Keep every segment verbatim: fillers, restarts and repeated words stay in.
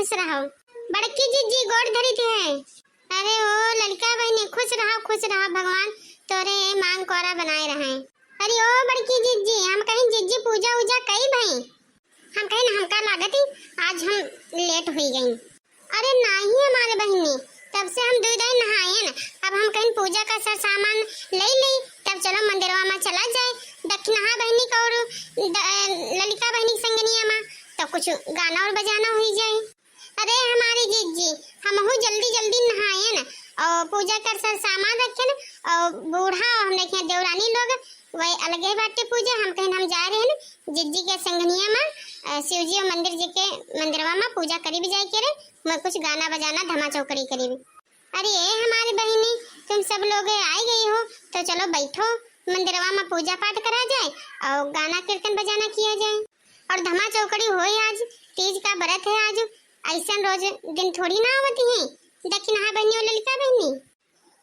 खुश रहो। बड़की जिज्जी गोड़ धरी थे। अरे ओ ललिका बहिनी, खुश रहो, खुश रहो, भगवान तोरे मांग कोरा बनाए रहे। अरे ओ बड़की जिज्जी, हम कहीं जिज्जी पूजा उजा कई भई? हम कहीं हमका लागत ही आज हम लेट हुई गई। अरे नाही हमारे बहिनी, तब से हम दुई दाई नहाएन, अब हम कहीं पूजा का सर सामान ले ली, तब चलो मंदिरवा में चला जाए, दक्षिणहा बहिनी का और द-, ललिका बहिनी संगनिया में तो कुछ गाना और बजाना हुई जाए। अरे हमारी जिज्जी, हमहू जल्दी जल्दी नहाएन और पूजा कर सर सामान रखेन और बूढ़ा और हमरे के देवरानी लोग वही अलगे बाटे पूजा। हम कहेन हम जा रहे हैं जिज्जी के संगनिया में, अ, शिव जी और मंदिर जी के मंदिरवा में पूजा करी भी जाए के रे, मैं कुछ गाना बजाना धमा चौकड़ी करी भी। अरे ए हमारी बहिनी, तुम सब लोग आई गई हो तो चलो बैठो, मंदिरवा में पूजा पाठ करा जाए और गाना कीर्तन बजाना किया जाए। और धमा चौकड़ी होई आज, तीज का व्रत है आज, ऐसन रोज दिन थोड़ी ना आवत ही। दक्षिणहा बहिनी और ललिका बहिनी,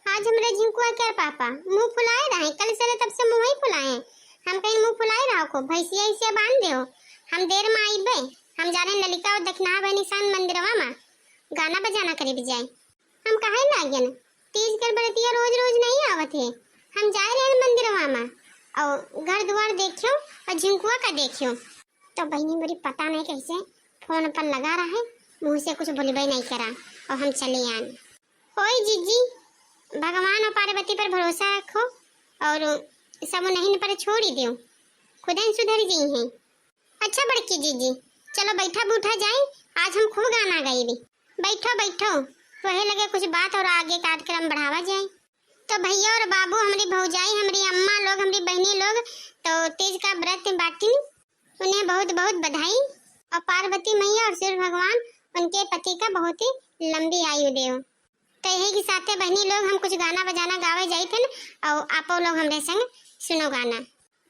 आज हमरे झिंकुआ के पापा मुंह फुलाए रहे, कल से तब से मुंह ही फुलाए। हम कहीं मुंह फुलाए रहो को, भैंसिया ऐसे बांध दे हो, हम देर में आईबे। हम जा रहे ललिका और दक्षिणहा बहिनी सान मंदिरवा में गाना बजाना करे भी जाए। हम कहे लागेन, तीज के बरतिया रोज रोज नहीं आवत है, हम जाए रहे मंदिरवा में और घर द्वार देखियो और झिंकुआ का देखियो। तो बहिनी मेरी पता नहीं कैसे फोन पर लगा रहा है, मुंह से कुछ बोलबे नहीं करा और हम चले आन। होई जिज्जी, भगवान और पार्वती पर भरोसा रखो और सब नहीं पर छोड़ ही दो, खुद ही सुधर गई हैं। अच्छा बड़की जिज्जी, चलो बैठा बूठा जाए, आज हम खूब गाना गाई भी। बैठो बैठो, वही लगे कुछ बात और आगे कार्यक्रम बढ़ावा जाए। तो भैया और बाबू, हमरी भौजाई, हमरी अम्मा लोग, हमरी बहनी लोग, तो तीज का व्रत बाटिन, उन्हें बहुत बहुत बधाई। और पार्वती मैया और सूर्य भगवान उनके पति का बहुत ही लंबी आयु देव। तो यही के साथे बहनी लोग हम कुछ गाना बजाना गावे जाइत हन और आपो लोग हमरे संग सुनो गाना।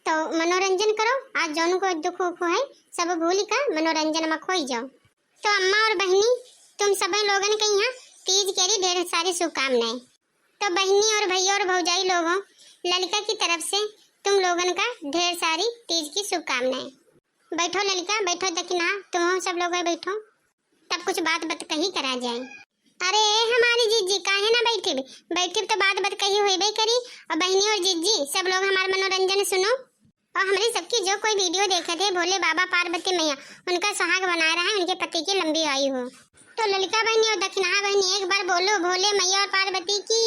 तो मनोरंजन करो, आज जौन को दुख उख है सब भूल का मनोरंजन में खोई जाओ। तो अम्मा और बहनी तुम सब लोगन के यहाँ तीज के लिए ढेर सारी शुभकामनाएं। तो बहनी और भैया और भौजाई लोगों, ललिका की तरफ से तुम लोगन का ढेर सारी तीज की शुभकामनाएं। बैठो ललिका, बैठो दखिना, तुम सब लोग बैठो, तब कुछ बात बत कही करा जाए। अरे हमारी जिज्जी, काहे ना बैठिब? बैठिब तो बात बत कही होइबे करी। और बहनी और जिज्जी, सब लोग हमार मनोरंजन सुनो। और हमरी सबकी जो कोई वीडियो देखत है, भोले बाबा पार्वती मैया उनका सुहाग बनाए रहे, उनके पति की लंबी आयु हो। तो ललिका बहनी और दखिनहा बहनी एक बार बोलो, भोले मैया और पार्वती की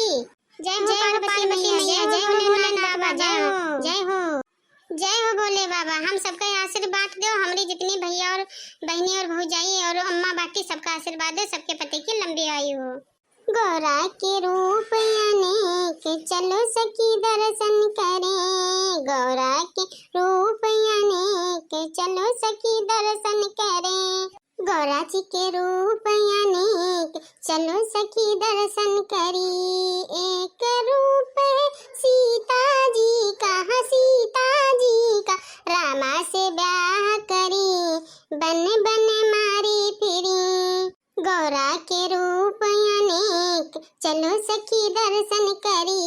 जय हो, जय हो पार्वती मैया, जय हो भोलेनाथ बाबा, जय हो, जय हो। जय हो भोले बाबा, हम सबका आशीर्वाद दो, हमरी जितनी भैया और बहनी और भौजाई और अम्मा बाटी सबका आशीर्वाद दो, सबके पति की लंबी आयु हो। गौरा के रूप अनेक, चलो सखी दर्शन करें। गौरा के रूप अनेक, चलो सखी दर्शन करें। गौरा जी के रूप अनेक, चलो सखी दर्शन करी। एक रूप है सीता जी का, हाँ सीता जी का, रामा से ब्याह करी, बन बन मारी फिरी। गौरा के रूप अनेक, चलो सखी दर्शन करी।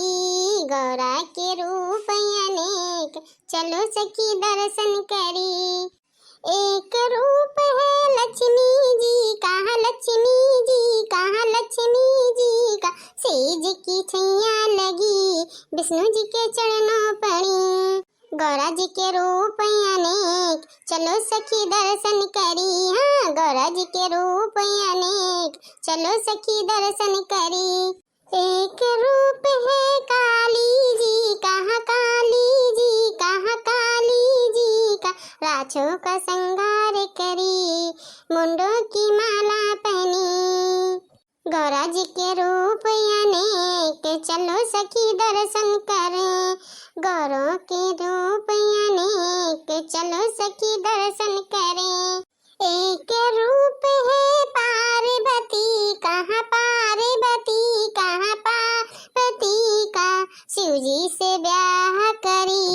गौरा के रूप अनेक, चलो सखी दर्शन करी। एक रूप है लक्ष्मी जी का, लक्ष्मी जी का, लक्ष्मी जी का, सेज की छैया लगी, विष्णु जी के चरणों पड़ी। गौरा जी के रूप अनेक, चलो सखी दर्शन करी। हाँ, गौरा जी के रूप अनेक, चलो सखी दर्शन करी। एक रूप है काली जी का, काली जी का, काली जी का, राछो का श्रृंगार करी, मुंडों की माला पहनी। गौरा जी के रूप अनेक, चलो सखी दर्शन करें। गौरों के रूप अनेक, चलो सखी दर्शन करें। एक रूप है पार्वती का, पार्वती का, पार्वती का, शिव जी से ब्याह करी,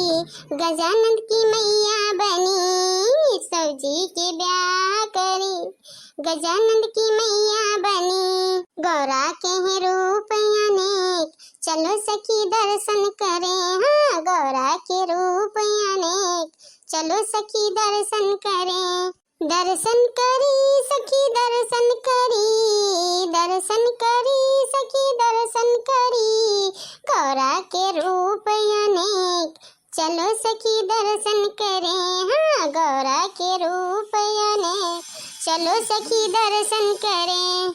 गजानंद की मैया बनी, शिव जी के ब्याह करी, गजानंद की मैया बनी। गौरा के हैं रूप अनेक, चलो सखी दर्शन करें। हाँ, गौरा के रूप अनेक, चलो सखी दर्शन करें। दर्शन करी सखी दर्शन करी, दर्शन करी सखी दर्शन करी, गौरा के रूप अनेक। चलो सखी दर्शन करें, हाँ, गौरा के रूप अनेक। चलो सखी दर्शन करें।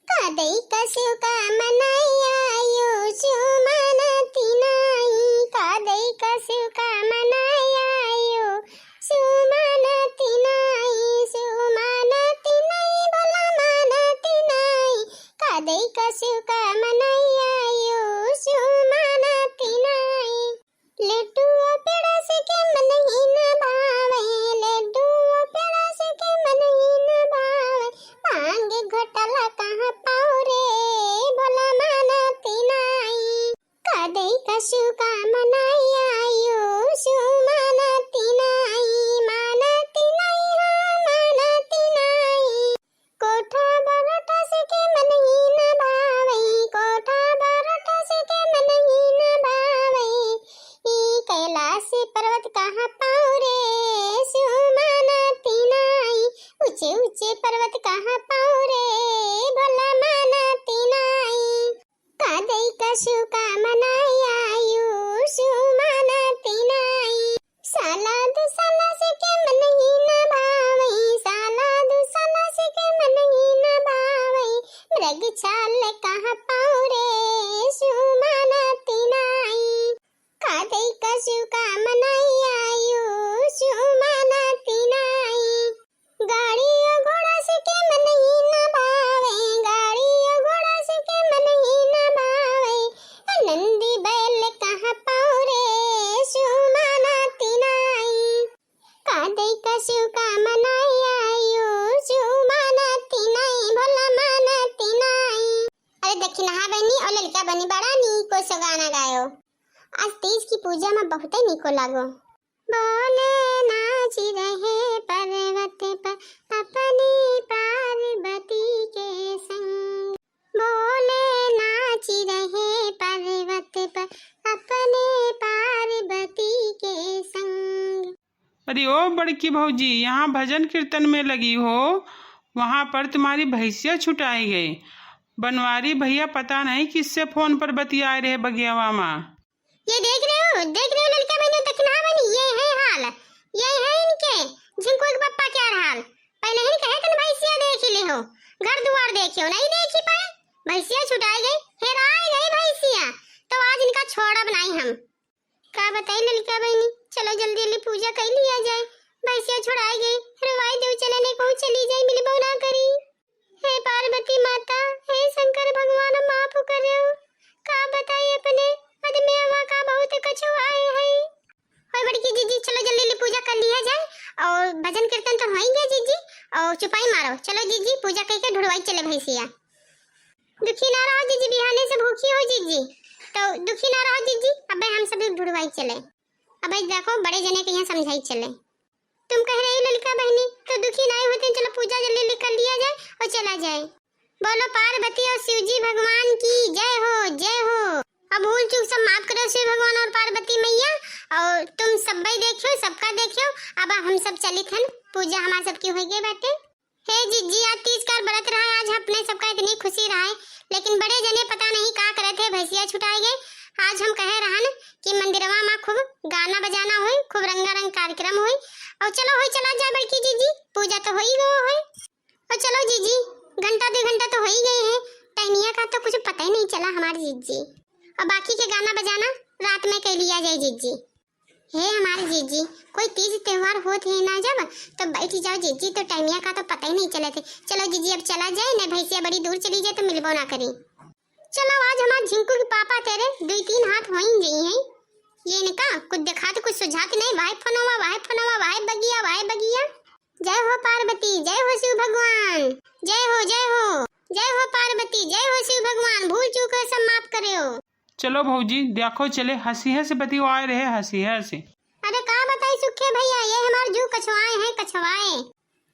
कादई का शिव का मनाई आयो, शिव मानती नाई। कादई का शिव का मनाई आयो, शिव मानती नाई, शिव मानती नाई, भोला मानती नाई। कादई का शिव का मनाई आयो, शिव मानती नाई। लड्डू पेड़ा से के मन ही न भावे, लड्डू पेड़ा से के मन ही न भावे, भांग घोटाला कहाँ पाओ रे, भोला मानती नाई। कादई का शिव का मनाई आयो, शिव मानती नाई, मानती नाई, हाँ, मानती नाई। कोठा बरोटा से के मन ही न भावे, कोठा बरोटा से के मन ही न भावे। ई कैलाश पर्वत कहाँ पाओ रे, शिव मानती नाई। ऊंचे ऊंचे पर्वत कहाँ पाओ रे, भोला मानती नाई। कादई का शिव का मनाई आयो, शिव मानती नाई। साला दो साला से के मन ही न भावे, साला दो साला से के मन ही न भावे, मृग छाल कहाँ पाओ रे, शिव मानती नाई। कादई का शिव का मनाई आयो, शिव मानती नाई। गाड़ी और घोड़ा से के मन ही न भावे, गाड़ी और घोड़ा से के मन ही न भावे, नंदी बैल कहाँ पाओ रे, शिव मानती नाई। कादई का शिव का मनाई आयो, शिव मानती नाई, भोला मानती नाई। अरे दखिनहा बहिनी और ललका बहिनी बड़ा नीको से गाना गायो। आज तीज की पूजा में बहुते नीको लागो। बोले नाच रहे पर्वत पर अपनी पार्वती के संग। बोले नाच रहे पर्वत पर अपने पार्वती के संग। अरे ओ बड़की भौजी, यहाँ भजन कीर्तन में लगी हो, वहाँ पर तुम्हारी भैंसिया छुटाई गई। बनवारी भैया पता नहीं किससे फोन पर बतियाए रहे बगियावा मा। ये देख रहे हो, देख रहे हो ललका बहिनी, दखिनहा बहिनी, ये है हाल, ये है इनके झिंकू के पप्पा के हाल। पहले ही कहे तन भैंसिया देख ही ले हो, घर दुआर देखे हो, नहीं देखी पाए, भैंसिया छुटाई गई, हेराई गई भैंसिया, तो आज इनका छोड़ब नहीं हम। का बताई ललका बहिनी, चलो जल्दी जल्दी पूजा कर लिया जाए, भैंसिया छुड़ाई गई, रोवाई देव चले नहीं कहूँ चली जाए, मिलबो ना करी। हे पार्वती माता, हे शंकर भगवान, माफ करो। का बताई अपने आदमी हवा का बहुत कछुआए है। होय बड़की जीजी, चलो जल्दी जल्दी पूजा कर लिया जाए और भजन कीर्तन तो हो ही गया जीजी, और चुपाई मारो, चलो जीजी पूजा करके ढुड़वाई चले भैंसिया। दुखी ना रहो जीजी, बिहाने से भूखी हो जीजी, तो दुखी ना रहो जीजी, अबे हम सब ढुड़वाई चले। अबे देखो बड़े जने के यहाँ समझाई चले। तुम कह रही ललका बहिनी, तो दुखी नहीं होते, चलो पूजा जल्दी जल्दी कर लिया जाए और चला जाए। बोलो पार्वती और शिव जी भगवान की जय हो, जय हो। अब भूल चूक सब माफ करो शिव भगवान और पार्वती मैया, और तुम सब भाई देखियो, सबका देखियो। अब हम सब चलित हन, पूजा हमार सबकी हो गई बाटे। हे जीजी, आज तीज का बरत रहा है, आज अपने सबका इतनी खुशी रहा है, लेकिन बड़े जने पता नहीं का करे थे, भैंसिया छुटाए गए। आज हम कहे रहन कि मंदिरवा में खूब गाना बजाना होई, खूब रंगारंग कार्यक्रम होई, और चलो होई चला जाए बड़की जीजी, पूजा तो हो ही गो होई। और चलो जीजी, घंटा दो घंटा तो हो ही गए हैं, टाइमिया का तो कुछ पता ही नहीं चला हमारे जीजी। और बाकी के गाना बजाना रात में कर लिया जाए जीजी। हे हमारे जीजी, कोई तीज त्योहार होत है ना जब, तो बैठ जाओ जीजी, तो टाइमिया का तो पता ही नहीं चलत है। चलो जीजी, अब चला जाए, नहीं भैंसिया बड़ी दूर चली जाए तो मिलबो ना करी। चलो आज हमार झिंकू के पापा तेरे दुई तीन हाथ हो ही गई हैं। ये इनका कुछ दिखात कुछ सुझात नहीं, वाहे फोनवा, वाहे फोनवा, वाहे बगिया, वाहे बगिया। जय हो पार्वती, जय हो शिव भगवान, जय हो, जय हो, जय हो पार्वती, जय हो शिव भगवान, भूल चूक है सब माफ करो। चलो भौजी, देखो चले, हंसी हंसी बतियाए रहे, हंसी हंसी। अरे का बताई सुखे भैया, ये हमार जू कछवाए हैं, कछवाए।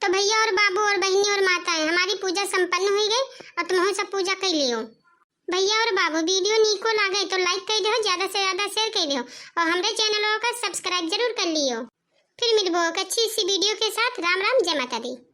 तो भैया और बाबू और बहिनी और माताएं, हमारी पूजा संपन्न हुई गई और तुम सब पूजा कर लियो। भैया और बाबू, वीडियो नीको लागे तो like कर दियो, ज्यादा से ज्यादा share कर दियो और हमरे चैनल का subscribe जरूर कर लियो। फिर मिलबो एक अच्छी सी वीडियो के साथ। राम राम, जय माता दी।